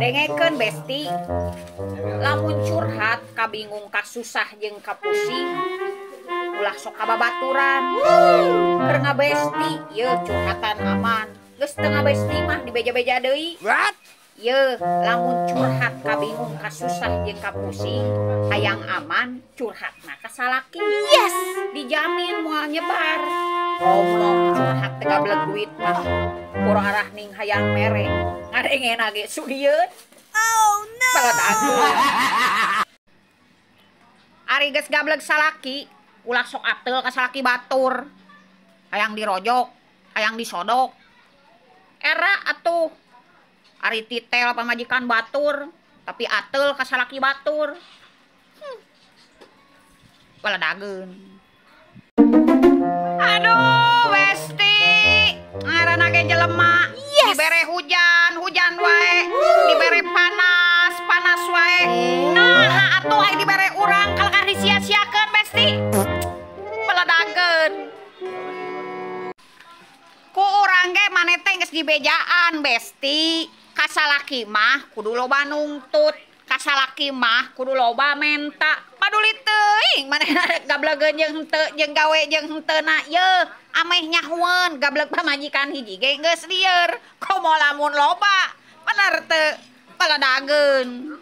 Dengekeun besti, lamun curhat kabingung kasusah jeung kapusing, ulah sok kababaturan. Keur ngabesti yeuh curhatan aman, geus teu ngabesti mah dibeja-beja deui. What? Yeuh, lamun curhat kabingung kasusah jeung kapusing, hayang aman curhatna ka salaki. Yes, dijamin moal nyebar. Ngomong curhat teh gableg duit mah, pura arah ning hayang mere, ngadengena ge sudieun. Oh no. Baladageun. Ari geus gableg salaki, ulah sok ateul ka salaki batur. Hayang dirojok, hayang disodok. Era atuh. Ari titel pamajikan batur, tapi ateul ka salaki batur. Baladageun. Aduh, besti. Ngaranna ge jelema. Yes. Dibere hujan, hujan wae. Dibere panas, panas wae. Nah, atuh ai dibere urang kalakah disia-siakeun, besti. Baladageun. Ku urang ge maneh teh geus dibejaan, besti. Ka salaki mah kudu loba nungtut, ka salaki mah kudu loba menta. Paduli teuing manehna rek gablegeun jeung henteu, jeung gawe jeung henteu na yeuh. Ameh nyahueun gableg pamajikan hiji ge geus lieur. Komo lamun loba, bener teu? Baladageun.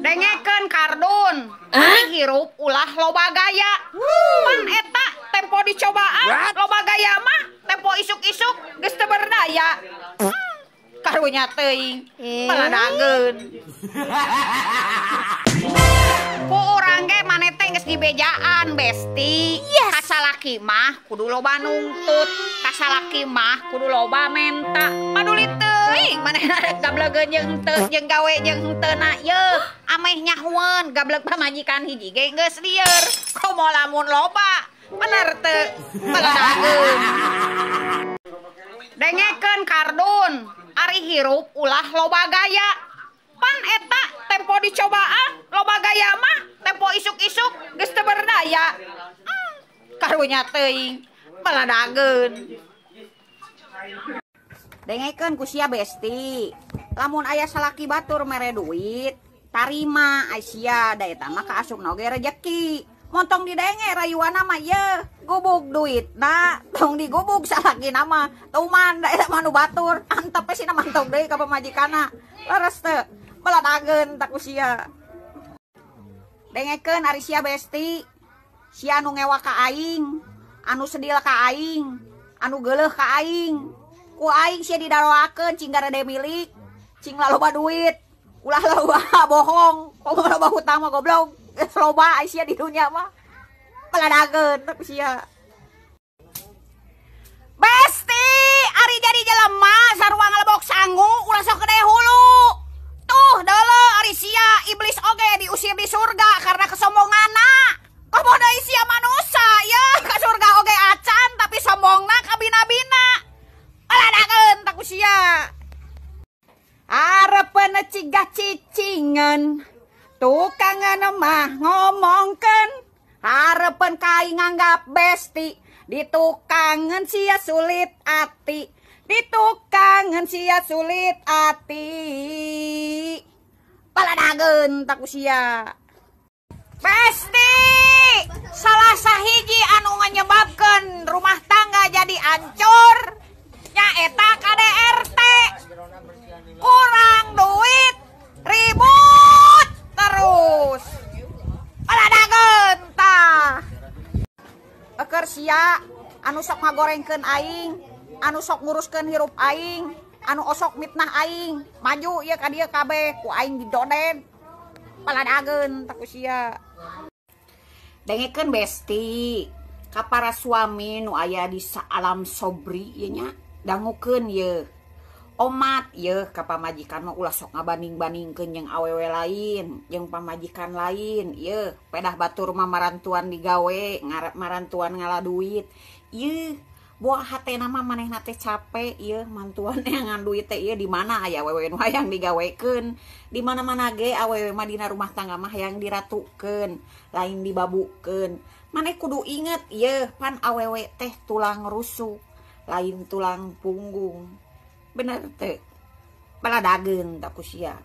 Dengekeun kardun, ari hirup ulah loba gaya. Pan eta tempo dicobaan, loba gaya mah tempo isuk-isuk geus teu berdaya. Karunya teuing, baladageun. Ku urang ge maneh teh geus dibejaan, besti. Yes. Ka salaki mah kudu loba nungtut, ka salaki mah kudu loba menta. Paduli teuing manehna rek gablegeun jeung henteu, jeung gawe jeung henteu na yeuh. Ameh nyahueun gableg pamajikan hiji ge geus lieur. Komo lamun loba, bener teu? Baladageun. Dengekeun kardun, ari hirup ulah loba gaya. Pan eta tempo dicobaan, loba gaya mah tempo isuk-isuk geus teu berdaya. Karunya teuing, baladageun. Dengekeun ku sia besti, lamun aya salaki batur mere duit, tarima ai sia da eta mah kaasupna oge rejeki. Montong didenge rayuana mah yeuh, gubug duitna, tong digubug salakina mah. Tuman da eta mah nu batur, antep we sina mantog deui ka pamajikanna. Leres teu? Baladageun tak ku sia. Dengekeun ari sia besti, sia anu ngewa ka aing, anu sedil ka aing, anu geuleuh ka aing. Ku aing sia didaroakeun cing garede milik, cing laloba duit, ulah loba bohong, komo loba hutang mah goblok. Geus loba ai sia di dunia mah. Baladageun tak ku sia. Besti, ari jadi jelema sarua ngalebok sangu ulah sok gede hulu. Tuh deuleu ari sia iblis oge diusir di surga karena kesombonganna. Komo deui sia manusa yeuh ka surga oge acan tapi sombongna kabina-bina. Baladageun tak ku sia. Arepeun cigah cicingeun, tukangan mah ngomongkeun, harepeun kai nganggap besti, ditukangan sia sulit ati, ditukangan sia sulit ati. Baladageun tak ku sia. Besti, salah sahiji anu nganyebabkeun rumah tangga jadi hancur nyaeta KDRT. Kurang duit, ribut terus. Baladageun tah. Eukeur sia anu sok ngagorengkeun aing, anu sok nguruskeun hirup aing, anu osok mitnah aing, maju ieu ka dieu kabeh ku aing didoden. Baladageun tah ku sia. Dengekeun besti, ka para suami nu aya di saalam sobri ieu nya, dangukeun yeuh. Omat yeuh ka pamajikan mah ulah sok ngabanding-bandingkeun jeung awewe lain, jeung pamajikan lain yeuh, pedah batur mah marantuan digawe, ngarep marantuan ngala duit. Yeuh, buah hatena mah manehna teh capek yeuh, mantuan neangan duit teh ieu di mana aya awewe nu hayang digawekeun, di mana-mana ge awewe mah dina rumah tangga mah hayang diratukeun, lain dibabukeun. Maneh kudu inget yeuh, pan awewe teh tulang rusuk, lain tulang punggung. Bener teu? Baladageun tak ku sia.